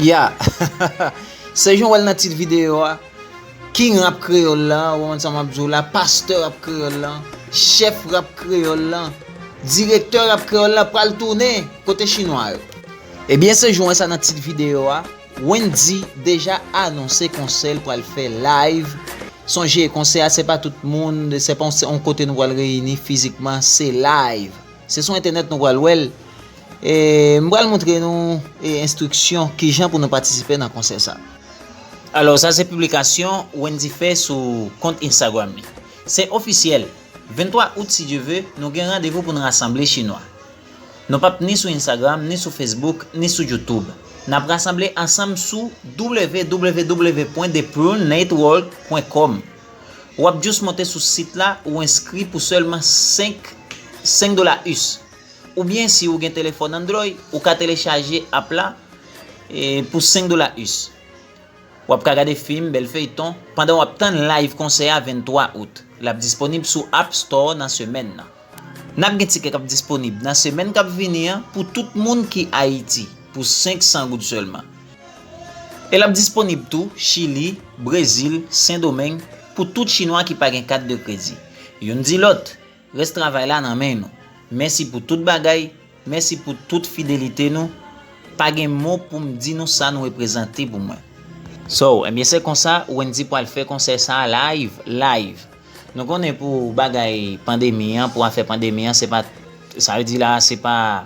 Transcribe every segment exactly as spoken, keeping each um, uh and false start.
Ya, se jan w wè l nan tit videyo a, King rap kreyòl la, ou konprann sa m ap di w la, pastè rap kreyòl la, chèf rap kreyòl la, direktè rap kreyòl la pral tounen kote chinwa yo. Ebyen, se jan w wè sa nan tit videyo a, Wendy deja anonse konsè l pral fè live. Sonje, konsè a se pa tout moun, se pa yon, se yon kote nou pral reyini fizikman, se live. Se sou entènèt nou pral wè l. E, m pral montre nou, e, enstriksyon kijan pou nou patisipe nan konsè sa. Alò, sa se piblikasyon Wendy fè sou kont Instagram li. Se ofisyèl. Venntwa out, si Dye ve, nou gen randevou pou n rasanble chinwa. Nou p ap ni sou Instagram, ni sou Facebook, ni sou YouTube. N ap rasanble ansanm sou w w w pwen the prune network pwen com. W ap jis monte sou sit la, ou enskri pou sèlman senk, senk dola us. Oubyen si ou gen telefòn Android, ou ka telechaje app la, e, pou senk dola us. W ap ka gade fim, bèl feyton, pandan w ap tann live konsè a venntwa out. L ap disponib sou App Store nan semèn nan. N ap gen tikè k ap disponib nan semèn k ap vini an pou tout moun ki Ayiti, pou senk san goud sèlman. E l ap disponib tou Chili, Brezil, Sendomeng, pou tout chinwa ki pa gen kat de kredi. Youn di lòt, rès travay la nan men nou. Mèsi pou tout bagay, mèsi pou tout fidelite nou. Pa gen mo pou m di nou sa nou reprezante pou mwen. So, ebyen, se konsa Wendy pral fè konsè sa a live, live. Nou konnen pou bagay pandemi an, pou afè pandemi an, se pa, sa vle di la, se pa,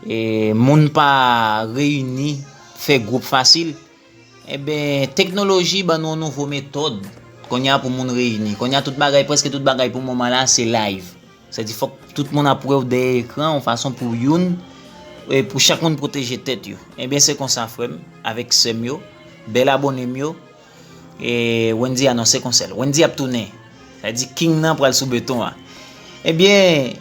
e, moun pa reyini, fè gwoup fasil. Enben, teknoloji ban nou yon nouvo metòd kounye a pou moun reyini. Kounye a tout bagay, prèske tout bagay pou moman la, se live. Sa di fòk tout moun ap wè w dèyè ekran, yon fason pou youn, e, pou chak moun pwoteje tèt yo. Enben, se konsa, frè m, avèk sè m yo, bèl abòne m yo, e, Wendy anonse konsè l. Wendy ap tounen. Sa di King nan pral sou beton an. Ebyen,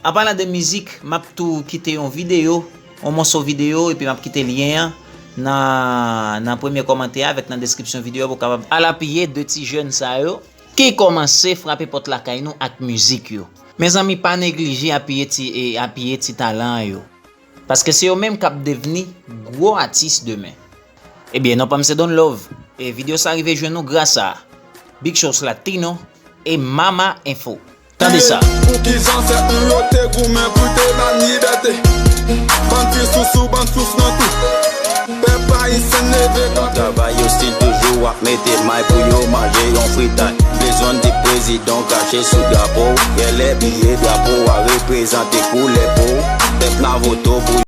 an palan de mizik, m ap tou kite yon videyo, yon mòso videyo, epi m ap kite lyen an nan, nan premye kòmantè a avèk nan deskripsyon videyo a pou w kapab al apiye de ti jèn sa yo ki kòmanse frape pòt lakay nou ak mizik yo. Mezanmi, pa neglije apiye ti, e, apiye ti talan yo. Paske se yo menm k ap devni gwo atis demen. Ebyen, non pa m se Don Love, e videyo sa rive jwenn nou gras a Big Shows Latino e Mama Info. Tande sa. Pou ki zansèt nou yo te goumen pou te ba n libète? Bann ti sousou, bann sous nan kou. Pèp ayisyen leve kanpe. Travay yo still toujou ap mete may pou yo manje yon fritay. Bezwen di prezidan kache sou drapo. Gèlè bliye drapo a reprezante koulè po. Pèp la vote pou